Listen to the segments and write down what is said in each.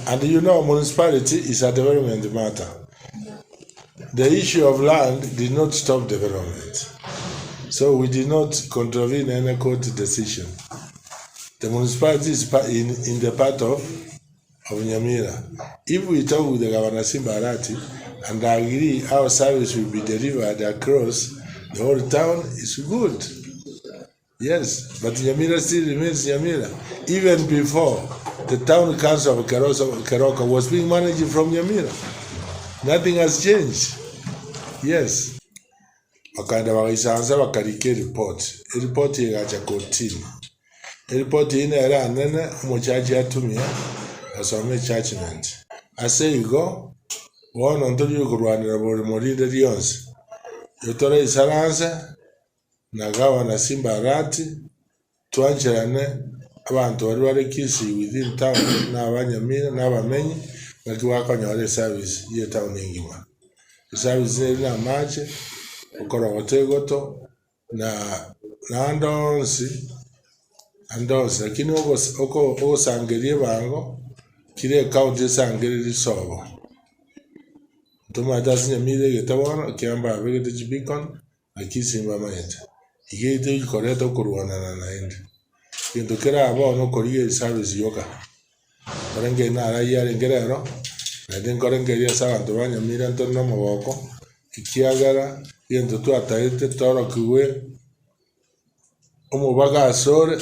And you know municipality is a development matter. The issue of land did not stop development. So we did not contravene any court decision. The municipality is in, in the part of, of Nyamira. If we talk with the Governor Simba Arati and agree how service will be delivered across the whole town, is good. Yes, but Nyamira still remains Nyamira. Even before, the town council of Keroso, Keroka was being managed from Nyamira. Nothing has changed. Yes. Bakaenda bagaisansa bakarika eripoti. Eripoti egacha kotini. Eripoti eyio nere anene omochachi atumia asome ejudgment. Ase igo, bono ntori okorwanera boremo rinde rionsi. Igo toraisaranse na gavana Simba Arati, twancherane abanto baria bare Kisii within town na abanyamira na abamenyi ng'aki bakonyora eservice ye etown engima. Eservice neri na amache, okorogota egoto na naende onsi ande onsi lakini ogos oko ogosangeria ebango kera ecounty esangererie risobo. Ntomanyete ase Nyamira egete bono ekiagera mbabegete chibeacon. Naki ise mbamanyete, iga eteri koreta okorwanana naende. Egento kere aa bono okorigia eservice yoka, nkorengereria narayie arenge rero, naende nkorengereria ase abanto ba Nyamira ntore na omogoko, ekiagera egento twataete torokigwe omobaga asore,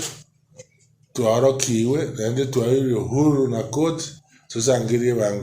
twaorokigwe naende twaeirwe uhuru na court, tosangererie ebango.